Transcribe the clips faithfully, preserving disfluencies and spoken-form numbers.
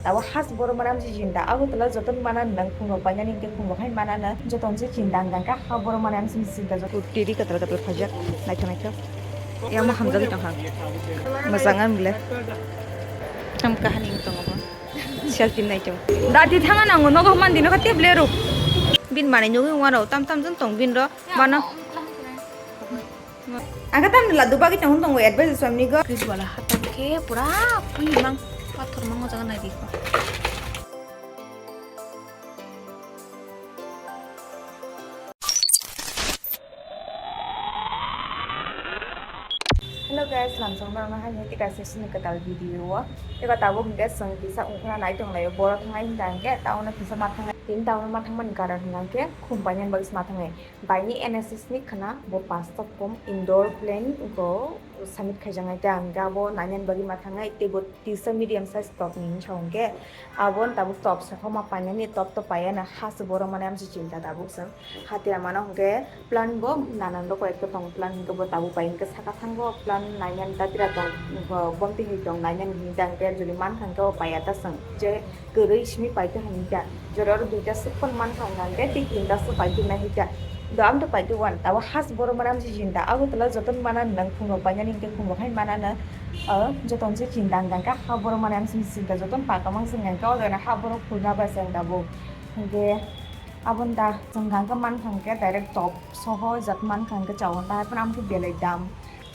Abo has borok manam si chinta. Abo tola joton mana nang khungo painani hingke khungo hai mana na joton si chinta hingka ha borok manam si chinta joton. Tiri katal katal phajak naithok naithok. Yang mo hamjagwi tongkha. Mosang ang le. Tam kahani tongo bo. Selfie nai tong. Dati thanga nango nogo mandi no kate blero. Bin mani nugwi wano tam tam jon tong bin ro. Mano. Ang khe tamni ladu bagwi tong tongo advice somni go. Fridge wala hatam khe pura pui mang pathor mang o jaga nai di ko. Hello guys, lamsong no hai ni tika session ni katal video o. Eba tabuk hingke song kisa ungkhana nai tong laio boro thangai hingka hingke taono kisa ma thangai tin taono ma thangmani karon hingka hingke khum painani bagwi ma thangai. Baini N S S ni khna bo pasta kom indoor plant go submit khaijaknai ta hingke abo nainani bagwi ma thangnai tei bo tisa medium size top ni hinsa hingke abo tabuk top sokha ma painani top to paiya na ha se borok mane amsi chinta tabuk se hatira mano hingke plan bo nanan rok koi ekta tong plan hingke bo tabuk pai hingke saka thango plan nainani ta tira tong bo bomti hai tong nainani hinta hingke jodi man kha hingke bo paiya ta seng je kwrwi simi paikhe hwnwi kha. Jora oro duita swk phano mankha hwnka hwnkhe tei tinta swk paikhe nai hwnkha. Do ang to paikhe one. Abo has borok mane amsi chinta. Abo tola joton mana nang khungo painani hwnkhe khungo hai mana no, ah, joton se chinta hwnka hwnkhe ha borok mane amsi chinta joton paka mang se hwnka hwnkhe o jaga ha borok khulna bai se hwnka bo. Hwnkhe aboni da hwnka hwnkhe mankha hwnkhe direct top soho jat mankha hwnkhe chao hwnka hai phano amkhe belai dam.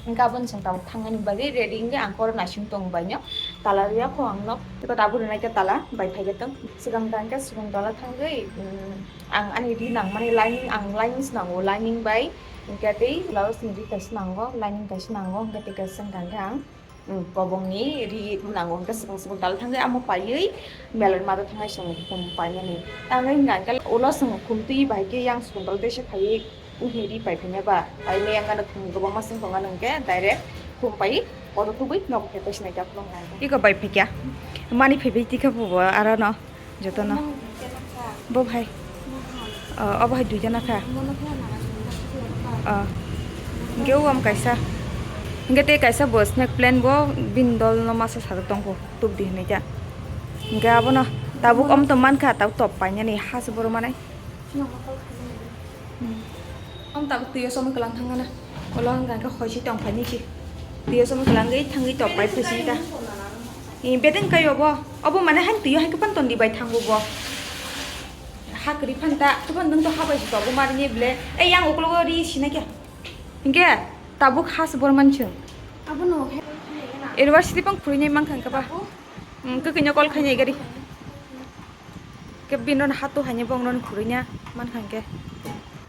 Hingke aboni chwng tabuk thangnani bagwi ready hingke ang koro naising tong baino tala rwya kho ang nok tiko tabuk rwnai khe tala bai phai khe tong swkang tang khe swkang tola thangwi, mm, ang ani ri nangmani lining ang lining swnango lining bai hingke tei blouse ni ri kaisa nango lining kaisa nango hingke tei kaisa wngkha khe ang, mm, kobongni ri nango hingke swkang swkang tola thangwi amo paiwi melon mado thangnai swkang khum painani tangwi hingka hingke ulo swkang khum twi bai khe yang swkang tola teisa phaiwi. Uhiri pai phainya ba, pai meyang gana khum gobang masing tonga nang khe direct khum pai auto tubui nok khe pai sinai jak long nang. Iko bai phikya. Mani phai bai tikha bo aro no joto no. Bo bhai. O, obo hai duita na kha. O. Hingke o am kaisa. Hingke tei kaisa bo snack plan bo bin dol no masa sa tong kho tubdi hinui ja. Hingke abono tabuk om to mankha tabuk top painani ha se boro manai. Ang tabuk twiyo somoi kwlang thangana. Ulo ang gangkha hoisi tongphai nisi. Twiyo somoi kwlangwi thangwi toppai phuisi ta. Ni bedeng kai obo. Obo mane han twiyo hai kwpan tondi bai thango bo. Ha kwrwi phan ta, kwpan dwng to ha bai si tobo mari ni ble. Ei yang uklogo ri sinai kya. Hinkhe tabuk ha se bor manchung. Abono he. University pang phurui nai mankha hinkhe ba. Hmm, kwkwi no call khainai gari. Ke bino hatu haini bongno khurui nya man khan ke.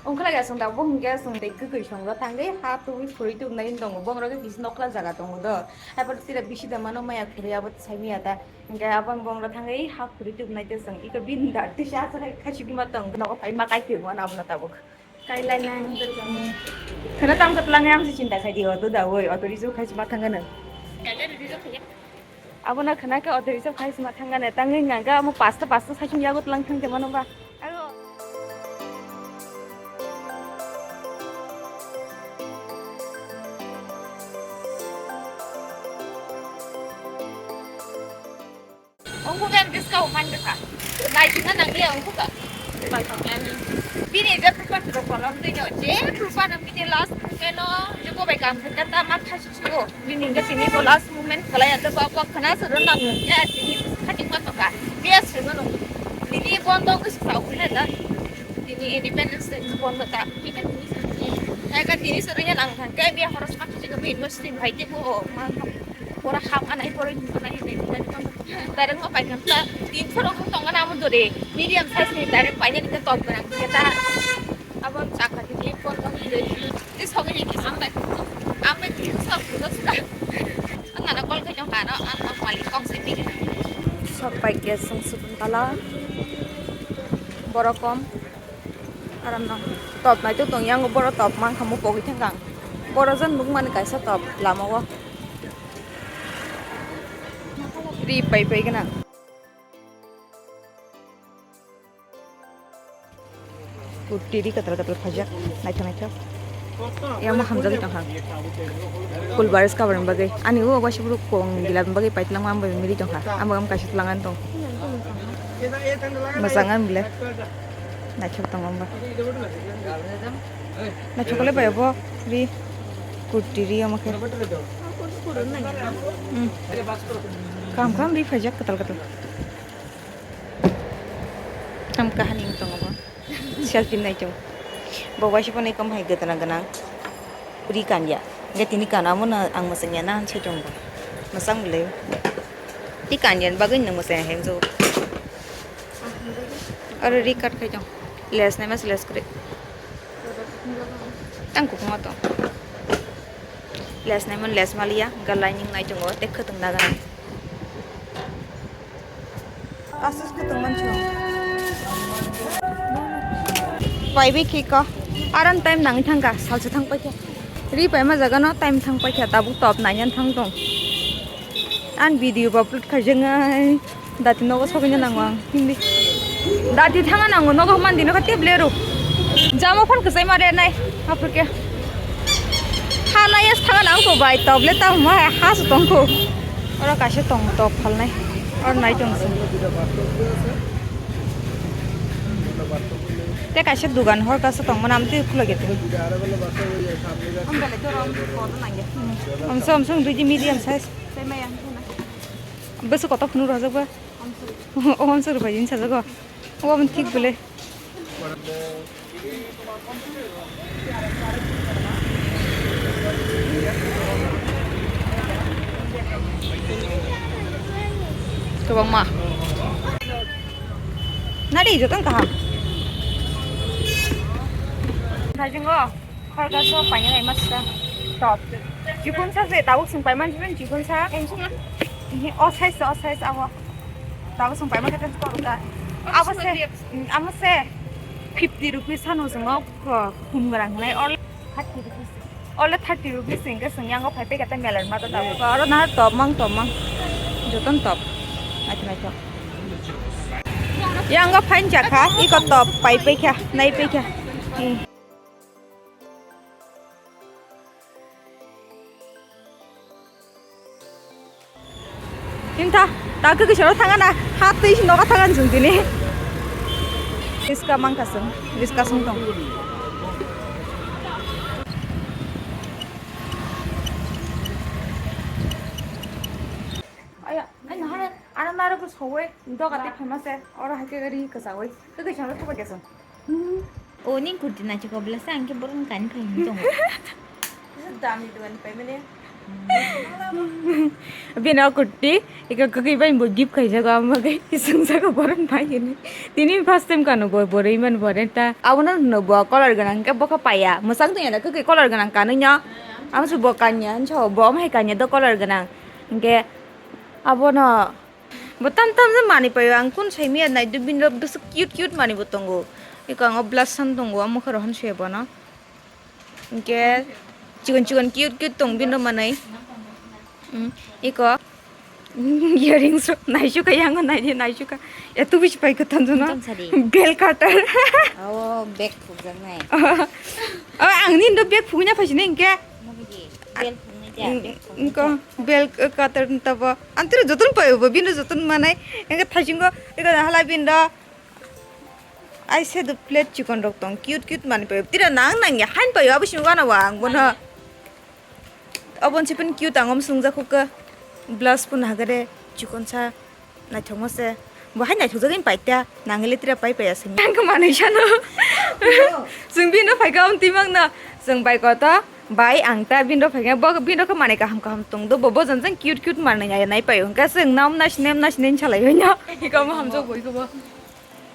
Ongkhala ga song da bong ga song de kwkwi song ro thang de ha tu khurui tu nai dong bong ro ke bis nokla jaga dong do. Hai par tira bisi da mano maya khurui abo sai miya ta. Ga abang bong ro thang de ha khurui tu nai te song iko bin da ti sha sa khai khasi ma tong no kai ma kai ke wan abna tabuk. Kai lai nai. Khana tam ka tlang am si chinta khai di auto da woi auto rizo khai ma thang na. Abono khwna khe auto rickshaw khai sima thangani tangwi hwnka hwnkhe amo pasta pasta saichung yago tlang thang tongmano ba. Ago. Ongkho khe ang discount man kha. Naisingna nangya ongkho kha. Bini je prupa tro kolom twi je prupa nang bini last moment no jogo bai kam kha ta ma kha. Sugo, bini hingke tini bo last moment kalai ando ba bo khana soro nang ya tini khatik ma toka. Biya soro nang. Tini bondo ko sa ko na da. Tini Independence Day bondo ta. Ika tini soro ya nang thang ke biya horos ma khisi ko university bhai te bo ma pora ham anai pore ni anai ne. Direct ma pai kan ta. Tin soro ko tong na mo dore. Medium size ni direct pai ne ta top rang ke ta. Abon chakha tini bondo ni. Tei sogwi ni kisa ang bai, ang bai tini sok bujo sida. Ang nana call khai jong kano, ang ang malik kok se tigi. Sok pai ke sung sukun tala. Borok kom. Aram no. Top nai tu tong yang borok top mang khamu pogwi thang kang. Borok jan nuk mani kaisa top lama o. Ri pai pai gana. Kutiri katal katal phajak, naithok naithok. Yang ma hamjagwi tongkha. Kulbaris kabarni bagwi. Ani o waisa bwrwi kong gilabni bagwi paitlang ma bai mili tongkha. Amo kaisa tlangan tong. Mwchang ang bile. Naithok tongo ba. Naithok le bai bo ri kurti ri omo khe. Hmm. Kam kam ri phaijak kwtal kwtal. Tam kahani wng tongo bo. Selfie nai tongo. Bo waisa phano ekam hai gwdana gwnang. Ri kanya. Hwnkhe tini kana mo no ang mwswngya na han sai tongo. Mwsang bwlai. Ti kanya ni bagwi nwng mwswngya hai wngjago. Aro ri cut khai tong. Les nai mas les kwrwi. Tang kukungo tong. Les nai man les maliya. Galai ning nai tongo. Tek khwtwng na gwnang. Asus kutung mancho. Pai bi khiko. Aran time nang thangka, salsa thang paikha. Ri pai ma jaga no time thang paikha, tabuk top nai thang tong. An video ba upload khaijang ai. Dati nogo sogwi nango ang. Hindi. Dati thanga nango nogo man dino kha table ro. Jamo phone kwsai mare nai. Apurke. Ha nai yes thanga nang ko bai top le ta ma ha su tong ko. Oro kaisa tong tok phalnai. Oro nai tong se. Te kaisa dugan hor kaisa tong mana amtwi khulai gete. Amsong amsong dui di medium size. Beso koto phunu rojak ba. O amsong rupai jin sajago. O amon thik bole. Kwbangma. Nari, joto wng kaham. Hajingo, khoroksa paina naima sita. Top. Chikon sa se, tabuk sung paima chikon sa. O size, o size abo. Tabuk sung paima kete skor ka. Abo se, mm, amo se fifty rupees sano sung o, ko, khum garang nai. Or thirty rupees. Ole thirty rupees hingke chwng yango phai pekha tei melar ma ta tabuk. Oro na top mang, top mang. Joton top. Naithok naithok. Yango phain jakha, iko top pai pekha, nai pekha. Hmm. Himtha, ta khe kisa thangana, ha twi si nogo thangana chwng tini. Riska mangkha chwng, riska song tong. Aya, ai nahare, ana naro ko sowai, doga te phaima se, oro hai khe gari kasawi, khe kisa thangwi thapa khe chwng. O ning kurti naithok bwlasa ang khe borok ni kani phai hwn tongo. Dami dugan ni paimani. Bini o kurti, iko kwkwi bai bo gift khaijago, amo bagwi swngjago borok ni bai hwnwi. Tini first time kano bo, bo rwi mani bo renta. Abono hwno bo color gwnang khe bokha paiya. Mwchang tongya da kwkwi color gwnang kanwi no. Amo se bo kanya, hinsa bo omo hai kanya do color gwnang. Hinkhe abono Bo tam tam je manwi paio, ang kun sai miya nai dubin rok bwswk cute cute manwi bo tongo. Eko ang o blush san tongo, o mokhe rohon suya bono. Hinkhe chikon chikon cute cute tong bini rok manwi. Hmm, eko earrings rok naisukha, yango naidi naisukha. Eto bisi pai kwthang jono. Tong sadi. Bell cutter. Awo bag phukjaknai. O, ang nini do bag phukna phaisini hinkhe. Nabidi? Bell phuknai ja, bag phuknai ja. Ingko bell cutter tabo. Antiro joton paio bo, bini joton manai. Engke thaisingo, eko hala bini do. Ai se do plate chikon rok tong, cute cute manwi paio. Tira nang nang ya, hain paio, abo sini gana wa ang bono. Obon sipin cute ang om sungjakho ke. Blouse pun hagare, chikon sa. Naithokma se. Bo hai naithokjagwi paita. Nangwi le tira pai paiya sini. Ang khe manwi sano. Chwng bini phaikha amtwi mangno. Chwng bai koto. Bai ang ta bini phaikha. Bo bini khe manwi kaham kaham tongdo. Bo bojon jang cute cute manwi nai paio. Hwnkhe chwng nam nasinai nasinai salai hwnyo. Iko mo hamjak bo iko bo.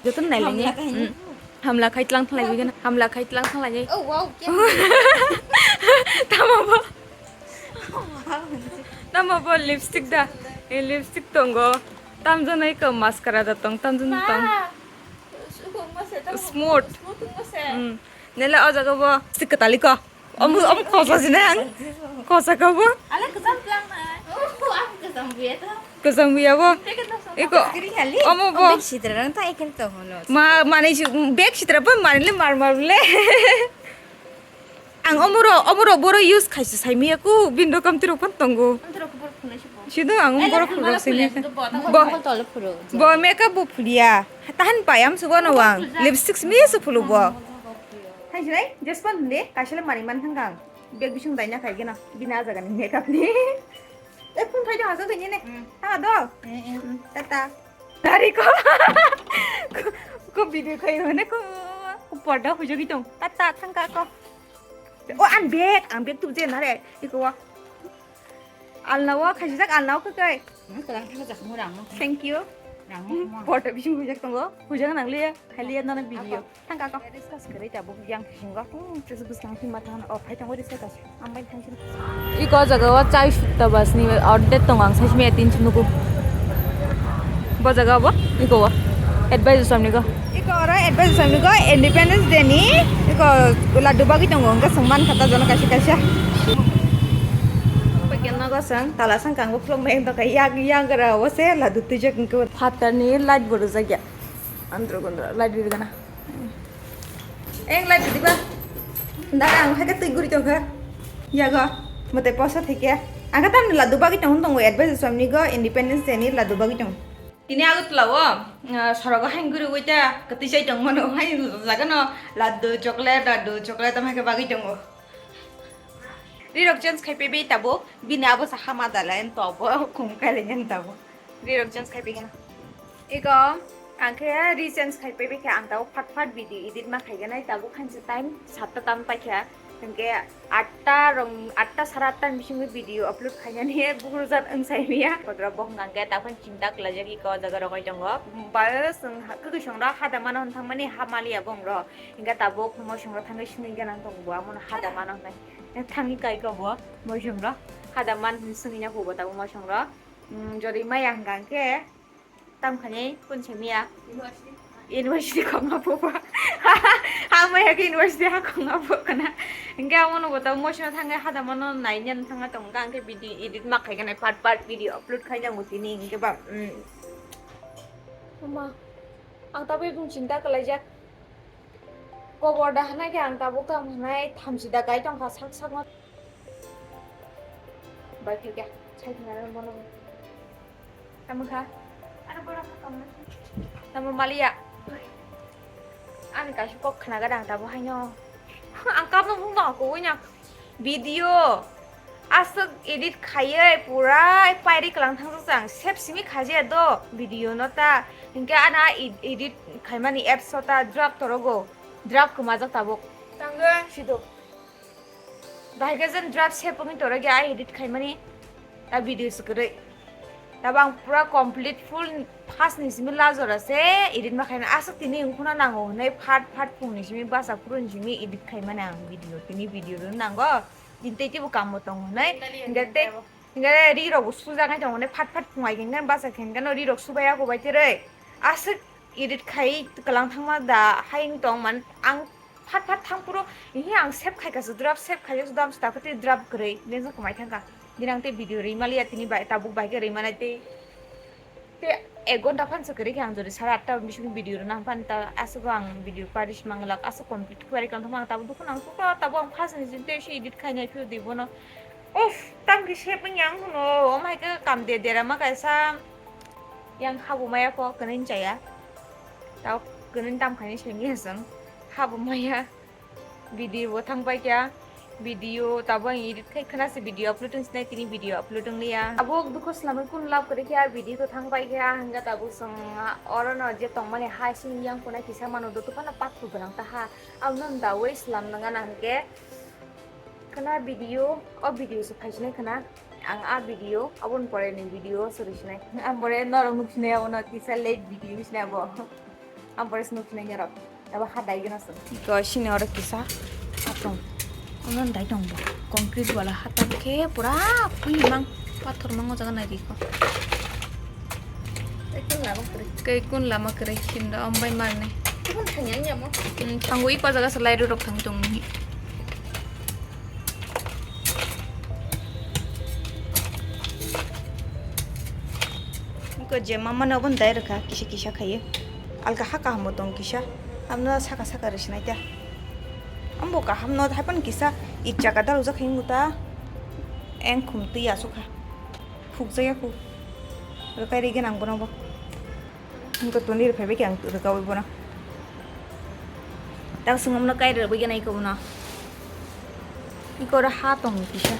Jotono nai lani. Hamla khai tlang thalai bigana. Hamla khai tlang thalai. Oh wow. Tamo bo. Tamo bo lipstick da. E lipstick tongo. Tamjana iko mascara da tong, tamjana tong. Smooth. Hmm. Nela o jaga bo lipstick kwtali ko. Om, om kosa sini ang. Kosa ko bo. Ala kwcham tlang na. Oh, ang kwcham buya to. Kwcham buya bo. Iko. Kiri hali. Omo bo. Bag sitra rang ta ekel to hono. Ma, mane si, bag sitra bo mane le mar mar le. Ang omoro, omoro boro use khaisi saimiya ku, bini rok kamtwi rok phan tongo. Sido ang borok phuru rok sini. Bo, bo makeup bo phuliya. Tahan payam sugo no ang. Lipstick simi su phulu bo. Hai jai, just pon de, kaisale mari man thang kang. Bag bising daina khai gena. Bina jaga ni makeup ni. Eh, phone phai do, hajo khaini ne. Hmm. Tanga do. Eh, eh. Hmm, tata. Dari ko. Ko, ko video khai hone ko, ko porda hujagi tong. Tata, thangka ko. O, ang bag, ang bag tu je nare. Iko wa. Alna wa, khaijak alna wa kai. Hmm, kalang thangka jak mo rang mo. Thank you. Rang mo, mo. Porda bising hujak tongo. Hujak nang liya. Khailiya nana video. Thangka ko. Discuss kare ta bo yang bisingo. Hmm, tes bwsang si mata o phai tongo discuss. Ambai thang si. Iko jaga o chai sutta bus ni update tong ang sai simi tin sunu ko. Bo jaga bo iko o. Advice samni ko. Iko oro advice samni ko Independence Day ni iko laddu bagwi tongo hwnkhe song man khata jono kaisa kaisa. Paikha nogo song tala song kango phlok mai wng tongkha yak yak gra o se laddu twijak wngkhe phatar ni light bo rwjak ya. Andro gondro light rwgana. Eng light diba? Dara ang haikhe twi guri tongkha. Yago, mwtai posa thaikhe. Ang khe tamni laddu bagwi tongwi tongo, advice somni go Independence Day ni laddu bagwi tongo. Tini Agartala o, ah, sorogo hain guri ui ta, kwtwi chai tongmano, hain jagano laddu, chocolate, laddu, chocolate, tamo haikhe bagwi tongo. Rirok change khai paibai tabuk, bini abo sa hama dalai, to abo khum kai lai nang tabuk. Rirok change khai paikheno. Iko, ang khe ri change khai paibai khe ang tabuk phat phat video edit ma khaiganai tabuk khansa time satta tam paikha. Hwnkhe atta rong, atta sara atta ni bisingo video upload khainani bukrujak wng sai maya. Kodro bo hwnkha hwnkhe taphang chinta kwlaijak iko o jaga rogoi tongo. Ba chwng ha-, kwkwi songrok hada mano hwn thangmani ha maliya bongrok. Hwnkhe tabuk mosongrok thangwi swnwi gana tongo bo amono hada mano hwnwi. Thangwi kai ko bo mosongrok hada man hwnwi swngwi ya kho bo tabuk mosongrok. Mm, jori maya hwnkha hwnkhe. Tamo khainai kunu se miya? University. University khokma phuba. Ha maya khe university ha khokma phuba kana. Hwnkhe amo nugo tabuk moisano thangwi hada mano naina thangna tongo. Hwnkhe ang khe video edit ma khaiganai part part video upload khaina tongo tini hwnkhe ba, mm. Mama, ang tabuk bung chinta kwlaijak. Kobor da hwnai khe ang tabuk tamo hwnai thamchi da kai tongkha sak sakno. Bai khe khe sai khna bono. Tamo kha? Ano bono kha tamo. Tamo maliya. Ani kaisa kok khna gada ang tabuk haino. Ang kapno bung tongkha kubui no. Video aswk edit khaiwi pura pairi kwlang thangjak chang save simi khaijaya do video no ta hinkhe ana ed-, edit khaimani apps o ta draft torogo draft kwmajak tabuk. Tangwi sido. Bahai khe jen draft save wngwi torogi ai edit khaimani ta video se kwrwi. Tabo ang pura complete full first ni simi last jora se edit ma khaina aswk tini wngkhuna nango hwnwi phat phat phung ni simi basa phuru ni simi edit khaimani ang video tini video rwna nango tini tei teibo kambo tongo hwnwi hwnkhe tei hwnkhe ri rok bo sujak nai tongo hwnwi phat phat phung ai khe hwnkhe basa khe hwnkhe no ri rok subai ya bo bai terwi aswk edit khai kwlang thangma da hai wng tong man ang. Phat phat thang phuru, ihi ang save khaika se draft, save khaika se draft, takhe tei draft kwrwi, bini kwmai thangkha. Bini ang tei video rwi maliya tini bai, tabuk bai khe rwi manai tei, tei ek ghonta phan se kwrwi khe ang jodi sare atta bising video rwna phan ta aswk ang video parish manglak, aswk complete kwrwi khe ang tabuk dukhu nang kukha, tabuk ang first ni tei se edit khainai phiyodi bono. Uff, tamo khe save wngya wng hwno, omo hai khe kam de dera ma kaisa. Yang habo maya pho kwnwi chaya. Tao kwnwi tam khaini sengya chwng. Habo maya. Video bo thang pai kha. Video tabo ang edit khai khna se video upload wng sinai tini video upload wng liya. Abo dukho swnamwi kun lab kwrwi kha video to thang pai kha hwnkhe tabuk chwng oro no je tongmani hai sini yang kunai kisa mano do to phano pakhu gwnang ta ha. Abo no dawi slam nang gana hwnkhe. Khna video, o video se phaisinai khna. Ang a video, aboni pore ni video se rwsinai. Ang pore norok nuksinai abono kisa late video sinai abo. Ang pore se nuksinai norok. Abo ha dai gana se. Iko sini oro kisa. Atong. Ono dai tong bo. Concrete wala hata khe pura pui mang pathor mang o jaga nai riko. Tei kun lama kwrwi. Tei kun lama kwrwi hinda ombai marni. Kun thanya nya mo. Hmm, thango i pa jaga se lai rok thang tong ni. Ko je mama no bon dai rokha kisa kisa khaye. Alka ha kaham bo tong kisa. Amno saka saka rwsinai ta. Ambo kaham no haipan kisa. Ijaka dalujak hinwi ta. Eng khum twi asukha. Phukjakya khu. Rwkai rwgwi nang bono bo. Hinko toni rwphai bai khe ang rwkaui bono. Tak swngo bono kai rwbaigwi nai khe bono. Iko oro ha tong kisa.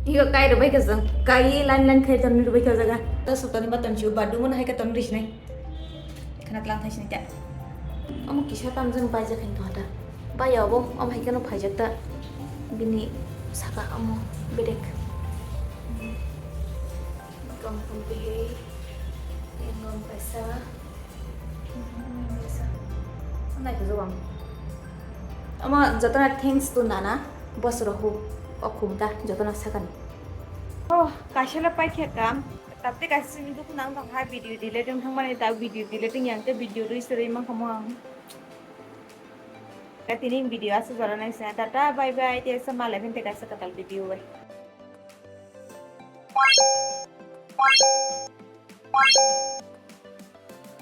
Iyo kai rwbai khe jang kai line line khai ton rwbai khe jaga. Ta sutani ba ton chiu ba dumun hai khe ton ri sinai. Khana tlang thai sinai ta. Omo kisa tam jang bai jak hin thota. Bai obo omo hai khe no phai jak ta. Bini saka omo bedek. Kom kom pihei. Yang kom kaisa. Nai khe jobang. Ama jotona thanks to nana, boss rohu, o khum ta jotona sakani. Oh, kaisa le paikha kam. Tapte kaisa simi dukhu nang tong ha video delete wng thangmani ta video delete wng yang te video rui se rui mang khamo ang. Ka tini video asa jora nai sa tata bye bye te sa malai phinte kaisa katal video bai.